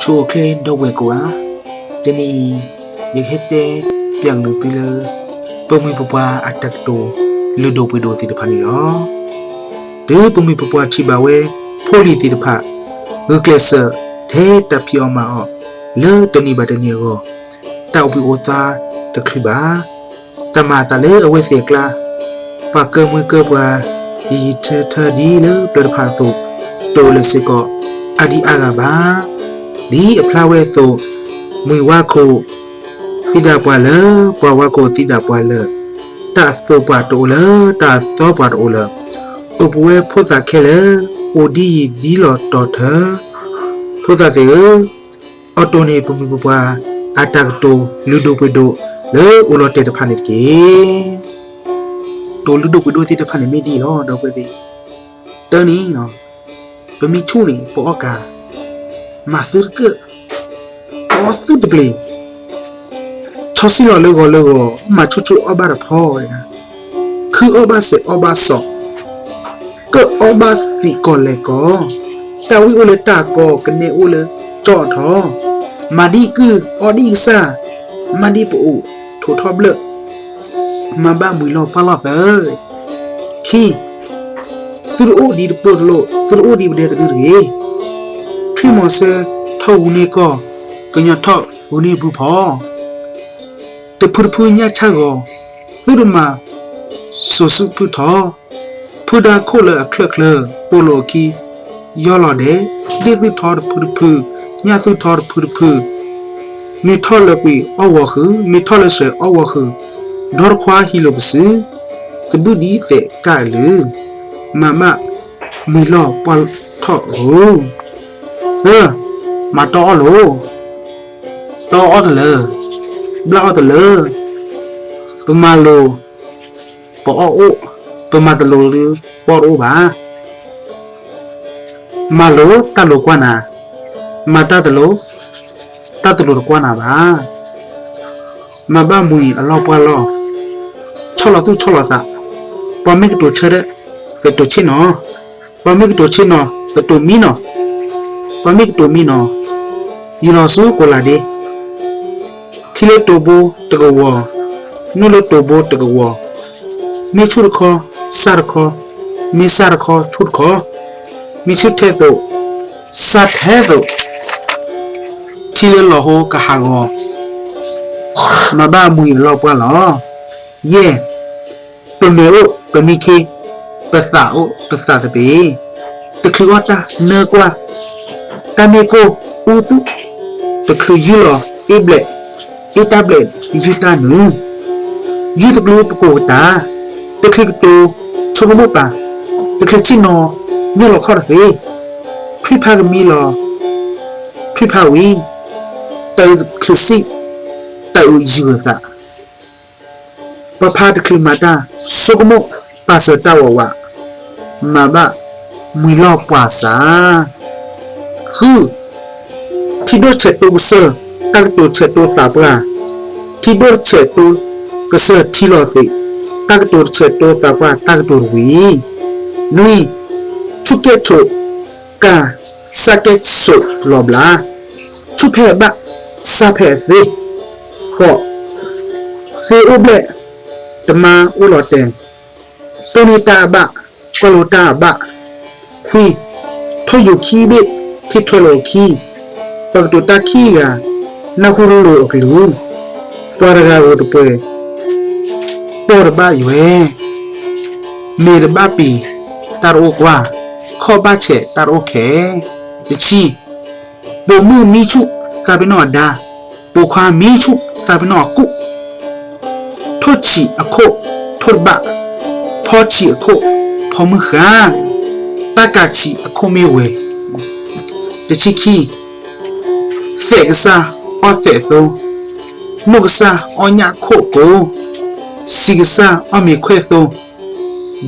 ဆိၣ်အိၣ်ချ့ဒီပုၢ်ဝဲၢ်ကိးဂၤ, တနံၤအံၤ ယကဟဲတဲပၠးကလုၢ်သုလၢ ပမှံၤပပှၢ်အတၢ်ကတိၤလုၢ်ဒိၣ်ပှ့ၤဒိၣ်သ့ၣ်တဖၣ်န့ၣ်လီၤ. တုၤပမှံၤပပှၢ်ထံၣ်ဘၣ်ဝဲ ဖိလံၤသ့ၣ်တဖၣ် ဂုာ်ကျဲးစၢးထဲတၢ်ဖံးအီၣ်မၤအီၣ် လၢတနံၤဘၣ်တနံၤအဂီၢ်, တၢ်အိၣ်ဘှံးအိၣ်သါတချုးဘၣ်. တၢ်မၤအသးလၢအဝဲသ့ၣ်အကျါ, ပှၤကၢမှံကၢပှၢ် ယံာ်ယံာ်ထၢထၢဒ်လၢပျၢၤတဖၣ်အသိး တအိၣ်လၢၤစ့ၢ်ကီး အါဒံအါဂၤဘၣ်. ဒ်အဖျါဝဲအသိး, မှံၤဝါခိၣ်သံဒၣ်ပှၤလၢာ်, ပှၢ်ဝါခိၣ်သံဒၣ်ပှၤလၢာ်, တၢ်အသိၣ်ပှၤတအိၣ်လၢၤ, တၢ်အသီပှၤတအိၣ်လၢၤ, အိၣ်ပဝဲဖိသၣ်ခဲလၢာ်, အိၣ်ဒ်ယံာ်ဒ်လီၤတီၤထၢ. ဖိသၣ်သ့ၣ်ဧၢ, အီၣ်တိၢ်န့ၢ်ပမှံၤပပှၢ် အတၢ်ကတိၤလုၢ်ဒိၣ်ပှ့ၤဒိၣ် လၢအိၣ်လီၤတဲာ်တဖၣ်န့ၣ်တက့ၢ်. တိၤလုၢ်ဒိၣ်ပှ့ၤဒိၣ်သ့ၣ်တဖၣ်န့ၣ်မ့ၢ်ဒ်အံၤလီၤ ဒီပုၢ်ဝဲၢ်သ့ၣ်. တၢ်န့ၣ်, ပမ့ၢ်ဆူၣ်န့ၣ် ပအီၣ်ကၤ, မၤသုတကၢၣ်, အီသုတပျ့ၤ, ဆီဆံလီၤလၢဂီၤလၢဂီၤ, မၤဆူၣ်ဆူၣ်အီၣ်ဘၣ်တဖီဝဲဒၣ်, ခုအီၣ်ဘၣ်စဲးအီၣ်ဘၣ်စီၤ, ကၢၣ်အီၣ်ဘၣ်သံးကီၢ်လဲၤကီၢ်, တၢ်ဝံၣ်အိၣ်လၢတၢ်ကီ, ကနဲအိၣ်လၢကၠီၣ်ထီ, မၤဒ်ကုၢ်အီၣ်ဒ်ကစၢ်, မၤဒ်ပအိၣ်ထိးထီၣ်ဘျၢၣ်, မၤဘၣ်မှံၤလီၢ်ပှၢ်လီၢ်သၢ. ခံ, သုတအိၣ်ဒံးတပိၢ်တလိၣ်, သုတအိၣ်ဒံးပဒဲတဒုတဂ့ၤ. ထွံၣ်မီၤစၢထီၣ်ဂုာ်န့ၢ်ကီၢ်, ကညီထီၣ်ဂုာ်န့ၢ်ဘုဖီ, တဖုတဖုညၣ်ဆၣ်ဂီၤ, သုတမၤစိာ်စုဖုထီ, ဖုဒါခိၣ်လၢအချၢၣ်ချၢ, ပိာ်လိာ်အခံ, ယီၢ်လီၤဒဲး, ဒ့ၣ်သုထီတဖုတဖု, ညၣ်သုထီတဖုတဖု, မ့ၢ်ထီၣ်လၢကွံာ်အီၣ်ဂီၤဃုာ်, မ့ၢ်ထီၣ်လၢစှဲးအီၣ်ဂီၤဃုာ်, ဒီတခွါဟံးလိာ်ပစု, သဘုၣ်ဒ်သဲးကၣ်အလုၢ်, မၤဘၣ်မှံၤလီၢ်ပှၢ်ထီၣ်ဧိၤ. သၢ, မၤတီအီၣ်လိၤ, တီအီၣ်တလၢ, ဘျၣ်အီၣ်တလၢ, ပမၤလိၤ, ပအီၣ်အိၣ်, ပမၤတလိၤဒီး ပအီၣ်တအိၣ်ဘၣ်. မၤလိၤတၢ်လိၤကွၢ်နၤ, မၤတၢ်တလိၤ, တၢ်တလိၤတကွၢ်နၤဘၣ်. မၤဘၣ်မှံၤအလီၢ်ပှၢ်လီၢ်, ဆီၣ်လီၤသူၣ်ဆီၣ်လီၤသး, ပှၤမ့ၢ်ကတိၤဆၢထၢၣ်, ကတိၤဆ့ၣ်နီၤ, ပှၤမ့ၢ်ကတိၤဆ့ၣ်နီၤ, ကတိၤမံနီၤ, ပှၤမ့ၢ်ကတိၤမံနီၤ, ယံၤလီၤဆူကိးလးဒ့ ထံလၢတိၤဘိတကဝီၤ, နူၢ်လၢတိၤဘိတကဝီၤ, မ့ၢ်ဆူၣ်တခီ, စၢ်တခီ, မ့ၢ်စၢ်တခီဆူၣ်တခီ, မ့ၢ်ဆူၣ်ထဲသိး, စၢ်ထဲသိး, ထံလၢလီၤဟိကဟးဂီၤ, မၤဘၣ်မှံၤအလီၢ်ပှၢ်လီၤ. ယဲၢ်, ပမဲာ်အိၣ်ပမံခ့, ပသးအိၣ်ပသးသပ့ၤ, တချုးအီၣ်တၢ်နၢကွၢ်, တၢ်မ့ၢ်ကိၢ်အူသူၣ်, တချုးယုၢ်လီၤအ့ၣ်ဘျဲး, အ့ၣ်တၢ်ဘျဲးယုၢ်တၢ်နုာ်, ယုၢ်တကလုာ်ပကိာ်ကတၢၢ်, တချုးကတိၤဆိကမိၣ်ပာ်, တချုးဆ့ၣ်နီၤ, မ့ၢ်လီၤခီၣ်တသ့, ထွံၣ်ဖးကမံလီၤ, ထွံၣ်ဖးဝံၤ, တချုးစံၣ်, တအုးယုၢ်အသး ပှၤဖးတချုးမၤတၢ်, ဆိကမိၣ်ပာ်စၢၤတၢ်ဝးဝး, မၤဘၣ်မှံၤလီၢ်ပှၢ်စၢ်. ဃု, ထံဒိၣ်ဆဲးတိကစၢၢ်, တၢ်ကတိၤဆဲးတိသးပှၢ်, ထံဒိၣ်ဆဲးတိကစၢၢ်ထံလီၤသ့း, တၢ်ကတိၤဆဲးတိသးပှၢ်တၢ်ကတိၤတဝံၤ. နွံ, ဆူၣ်ကဲၣ်ဆိးကၢ်, စၢ်ကဲၣ်ဆိးလီၤဘျး, ဆူၣ်ဖဲအဘၣ်, စၢ်ဖဲအသ့. ဃိး, သ့အိၣ်ဘျဲၣ်, တမါအိၣ်လီၤတဲာ်, တိၢ်န့ၢ်တၢ်အဘၣ်, ကွၢ်လိတၢ်အဘၣ်. ခွံ, ထီၣ်ယူၤခံဘ့ၣ်, ဆ့ၣ်ထွဲလိာ်အခံ, ပှၤကတိၤတၢ်ခံဂၤ, နၢ်ဟူလိာ်အကလုၢ်, ပှၤတဂၤဧိၤတပှဲၤ, ပီၢ်တဘၣ်ယွဲ, မဲာ်တဘၣ်ပံၤ, တၢ်တအိၣ်ကွၢ်, ခီၣ်ဘၣ်ဆဲးတၢ်တအိၣ်ခဲ. တဆံ, ပိာ်မုၣ်မံဆူၣ်သးပ့ၤနီၣ်အဒါ, ပိာ်ခွါမံဆူၣ်သးပ့ၤနီၣ်အကူၣ်, ထိၣ်ဆံးအခိၣ်ထိၣ်တဘၣ်, ဖီဆံးအခိၣ်ဖီမုၢ်ဃၢ်, တၢ်ကးဆံးအခိၣ်မ့ၢ်ဝဲ. တဆံခံ, သဲးကစၢ်အီၣ်သဲးသိ, နိၣ်ကစၢ်အီၣ်ညၣ်ခိၣ်ကိ, စံးကစၢ်အီၣ်မ့ၤခွဲၣ်သိ,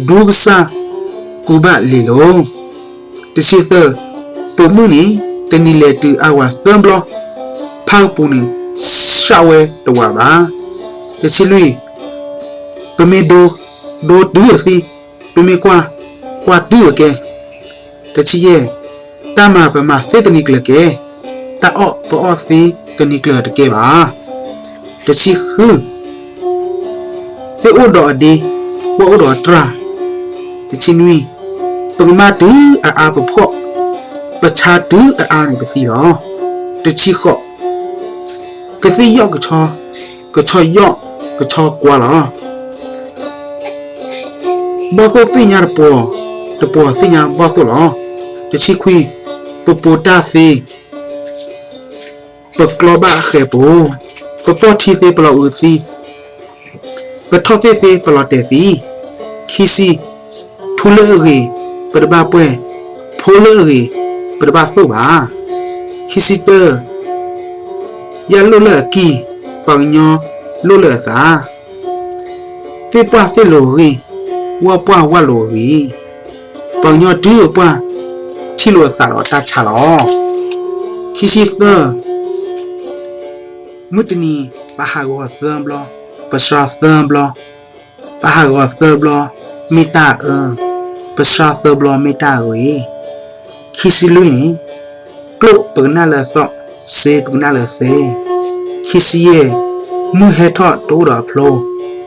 ဒူကစၢ်ကူဘၣ်လ့ၤလိၤ. တဆံသၢ, ပိာ်မုၣ်န့ၣ် တနံၤလဲၤတုၤအဝၤသၢဘျီ, ဖးကပူၤန့ၣ် ဆှၣ်ဝဲတဝးဘၣ်. တဆံလွံၢ်, ပမ့ၢ်ဒိ, ဒိတုၤအသံ, ပမ့ၢ်ကွၢ်, ကွၢ်တုၤအကဲ. တဆံယဲၢ်, တၢ်မၤပမၤသ့တနံၤကျၢၤကဲ, တၢ်အီၣ်ပအီၣ်သ့တနံၤကျၢၤတကဲဘၣ်. တဆံဃု, သ့ၣ်အိၣ်ဒီးအဒ့, ဝၣ်အိၣ်ဒီးအတြၢ်. တဆံနွံ, ပကမၣ်တုၤအအါပဖှီၣ်, ပဆါတုၤအအါန့ၣ်ပသံလီၤ. တဆံဃိး, ကသ့ၣ်ယီၣ်ကဆီ, ကဆီယီၣ်ကဆီကွါလီၤ. ဘီၣ်သိၣ်သ့ၣ်ညါတပှီၤ, တပှီၤသ့ၣ်ညါဘီၣ်သိၣ်လီၤ. တဆံခွံ, ပပိာ်တၢ်သ့, ပကျီဘၣ်ဃဲၤပိၤ, ပပီၢ်ထံသ့ပလီၤအုးသံ, ပထီၣ်သ့ၣ်သ့ပလီၤတဲာ်သံ. ခံဆံ, ထူလၢအဂ့ၤ, ပတဘၣ်ပှဲၢ်, ဖိလၢအဂ့ၤ, ပတဘၣ်သိၣ်ဘၣ်. ခံဆံတၢ, ယၣ်လိၣ်လၢအကံၢ်, ပှၤကညီလိၣ်လၢအသး, သ့ၣ်ပှၢ်သ့ၣ်လိာ်အဂ့ၢ်, ဝၣ်ပှၢ်ဝၣ်လိာ်အဂ့ၢ်, ပှၤကညီတုၤအပှၢ်ထံၣ်လိာ်အသးဒီးတၢ်ဆါလီၤ. ခံဆံသၢ, မုၢ်တနံၤ ပဟးဂီၤသၢဘျီ, ပဆှါသၢဘျီ, ပဟးဂီၤသၢဘျီ မ့ၢ်တၢ်အၢ, ပဆှါသၢဘျီမ့ၢ်တၢ်အဂ့ၤ. ခံဆံလွံၢ်န့ၣ်, ကျိၣ်ပကနၣ်လၢအသီၣ်, စ့ပကနၣ်လၢအသဲ. ခံဆံယဲၢ်, မုၢ်ဟဲထီၣ်တအိၣ်ဒီးအဖျိ,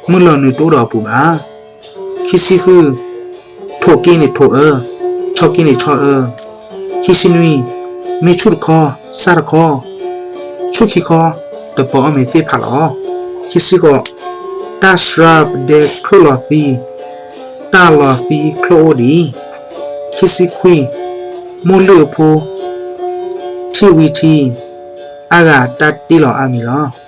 မုၢ်လီၤနုာ်တအိၣ်ဒီးအပူၤဘၣ်. ခံဆံဃု, ထိၣ်က့န့ၣ်ထိၣ်အၢ, ဆီၣ်က့န့ၣ်ဆီၣ်အၢ. ခံဆံနွံ, မ့ၢ်ဆူၣ်တခီ, စၢ်တခီ, ဆူၣ်ခံခီ, တပီၤအီၣ်မ့ၤသ့ၣ်ဖးလီၤ. ခံဆံဃိး, တၢ်ဆှါပဒဲချိၣ်လီၤသံ, တၢ်လီၤသံချိၣ်အိၣ်ဒံး. ခံဆံခွံ, မိၢ်လုၢ်အဖိ, ထံၣ်ဝံထံ, အါဂၤတၢ်တ့လီၤအါမံၤလီၤ. သၢ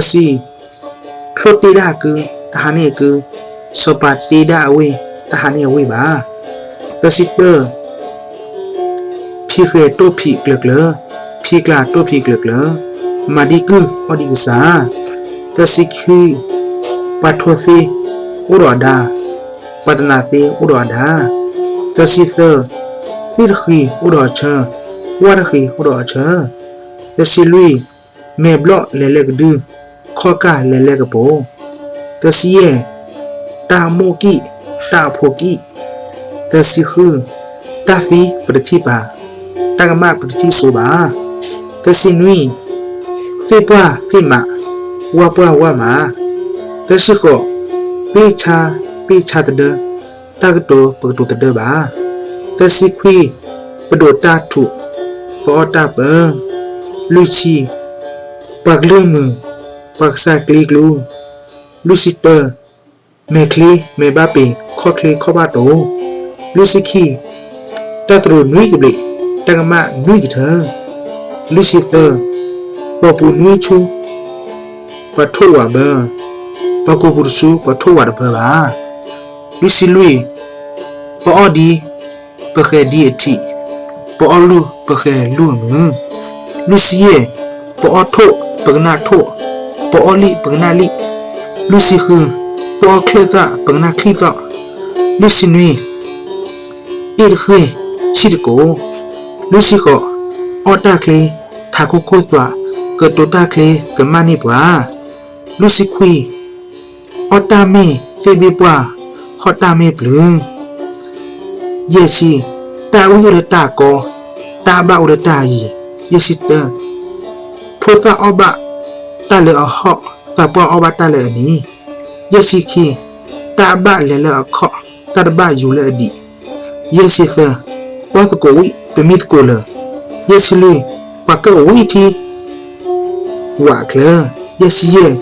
ဆံ, ချိၣ်တ့ဒၣ်အကု, တဟါန့ၢ်အကု, စီၤပၤတ့ဒၣ်အဝ့ၢ်, တဟါန့ၢ်အဝ့ၢ်ဘၣ်. သၢဆံတၢ, ဖံးဃဲၤတိၢ်ဖံးကျၢၤကျၢၤ, ဖံးကျၢၤတိၢ်ဖံးကျၢၤကျၢၤ, မၤဒံးကုၢ်အီၣ်ဒံးကစၢ်. သၢဆံခံ, ပှၤထိသ့အိၣ်ဒီးအဒါ, ပှၤတနၤသ့အိၣ်ဒီးအဒါ. သၢဆံသၢ, သ့ၣ်တဃံၤအိၣ်ဒီးအဆၢ, ဝၣ်တဃံၤအိၣ်ဒီးအဆၢ. သၢဆံလွံၢ်, မဲာ်ဘျီၣ်လဲၤလၢကဒု, ခီၣ်ကၢ်လဲၤလၢကပိၤ. သၢဆံယဲၢ်, တၢ်အမိၢ်ကံၣ်, တၢ်အဖိကံၣ်. သၢဆံဃု, တၢ်သံပတထံၣ်ပာ်, တၢ်ကမၣ်ပတထံၣ်စိဘၣ်. သၢဆံနွံ, သ့ၣ်ပှၢ်သ့ၣ်မး, ဝၣ်ပှၢ်ဝၣ်မး. သၢဆံဃိး, ပ့ၢ်ဆါပ့ၢ်ဆါတဒၢ, တၢ်ကတိၤပကတိၤတဒၢဘၣ်. သၢဆံခွံ, ပဒိးတၢ်ထူး, ပအီၣ်တၢ်ပၢ. လွံၢ်ဆံ, ပှၤကလုၢ်မုာ်, ပှၤကစၢ်ကျံကျူ. လွံၢ်ဆံတၢ, မဲာ်ချ့မဲာ်ဘၣ်ပ့ၤ, ခီၣ်ချ့ခီၣ်ဘၣ်တိၤ. လွံၢ်ဆံခံ, တၢ်သရူးနွံကဘျံး, တၢ်ကမၣ်နွံကထၢ. လွံၢ်ဆံသၢ, ပှၤပူၤနွံဆူ, ပှၤထိၣ်ဝးဘၢ, ပှၤကိးပူၤတဆူ, ပှၤထိၣ်ဝးတဘၢဘၣ်. လွံၢ်ဆံလွံၢ်, ပအီၣ်ဒံးပဃဲၤဒံးအထံး, ပအီၣ်လုၢ်ပဃဲၤလုၢ်အမုာ်. လွံၢ်ဆံယဲၢ်, ပအီၣ်ထိၣ်ပကနၣ်ထိၣ်, ပအီၣ်လံၣ်ပကနၣ်လံၣ်. လွံၢ်ဆံဃု, ပအီၣ်ချၢၣ်သၣ်ပကနၣ်ချံၣ်သီၣ်. လွံၢ်ဆံနွံ, အ့ၣ်တဃ့ၢ်ဆံၣ်တကိး. လွံၢ်ဆံဃိး, အီၣ်တၢ်ချ့ထးခိၣ်ခိၣ်သွး, ကတိၤတၢ်ချ့ကမၣ်န့ၢ်ပှၤ. လွံၢ်ဆံခွံ, အီၣ်တၢ်မ့ၢ်သ့ၣ်ဘ့ၣ်ပှၢ်, ဟီၣ်တၢ်မ့ၢ်ပျုၤ. ယဲၢ်ဆံ, တၢ်အဝံၣ်အိၣ်လၢတၢ်ကီ, တၢ်အဘၣ်အိၣ်လၢတၢ်ယံၤ. ယဲၢ်ဆံတၢ, ဖိသၣ်အီၣ်ဘၣ်တၢ်လၢအဟီၣ်, သးပှၢ်အီၣ်ဘၣ်တၢ်လၢအနံၤ. ယဲၢ်ဆံခံ, တၢ်အဘၣ်လဲၤလၢအခီၣ်, တၢ်တဘၣ်ယူၤလၢအဒံး. ယဲၢ်ဆံသၢ, ပီၣ်သကိးဝံၣ်ပမံသကိးလၢာ်. ယဲၢ်ဆံလွံၢ်, ပှၤကၢၣ်ဝံၣ်ထံ ဝးအချၢ. ယဲၢ်ဆံယဲၢ်,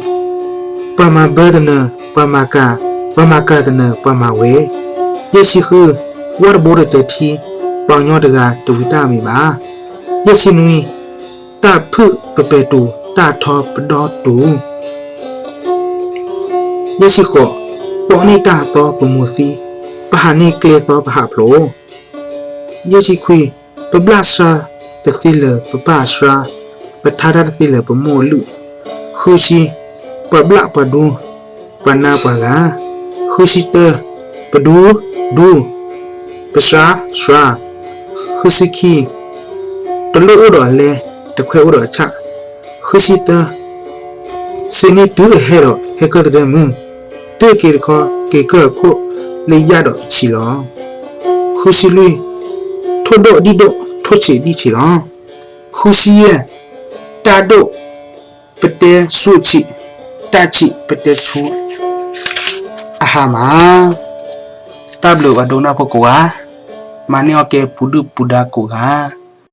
ပှၤမၤဘၢတနၢၤ ပှၤမၤကၤ, ပှၤမၤကၤတနၢၤ ပှၤမၤဝဲ. ယဲၢ်ဆံဃု, ဝၣ်တဘိတတၢၤထံ, ပှၤကညီတဂၤတဝံၤတၢ်အမံၤဘၣ်. ယဲၢ်ဆံနွံ, တၢ်ဖုၣ်ပပဲာ်တူာ်, တၢ်ထီပဒီတူာ်. ယဲၢ်ဆံဃိး, ပအီၣ်န့ၢ်တၢ်သီပမူၤသံ, ပဟးန့ၢ်ကျဲသီပဟးဖျိး. ယဲၢ်ဆံခွံ, ပဘျၣ်ဆှါတသ့လၢာ် ပပၢ်အဆှါ, ပထါတၢ်တသ့လၢာ်ပမိၢ်အလုၢ်. ဃုဆံ, ပှၤဘျၣ်ပှၤဒူ, ပှၤနါပှၤဂၤ. ဃုဆံတၢ, ပဒူ, ဒူ, ပဆှါ, ဆှါ. ဃုဆံခံ, တလိၣ်အိၣ်ဒီးအလဲ, တခွဲးအိၣ်ဒီးအဆၣ်. ဃုဆံသၢ, စ့န့ၢ်တုၤအဟဲဒီး ဟဲကၢၢ်သဒၢမုၢ်, တၢ်က့ၤတခီ က့ၤကၢၢ်အခိၣ်လၢယၣ်ဒီးဆံးလီၤ. ဃုဆံလွံၢ်, ထိၣ်ဒိၣ်ဒံၣ်ဒိၣ်, ထိၣ်ဆံးဒံၣ်ဆံးလီၤ. ဃု တၢ်ဒိၣ်ပတဲဆူၣ်ဆံး, တၢ်ဆံးပတဲဆူအဟါမး. တၢ်ဘျုးပှၤဒိကနၣ်ဖိကိးဂၤ, မၤန့ၢ်အီၣ်ကဲပူၤဒုၣ်ပူၤဒါကိးဂၤ.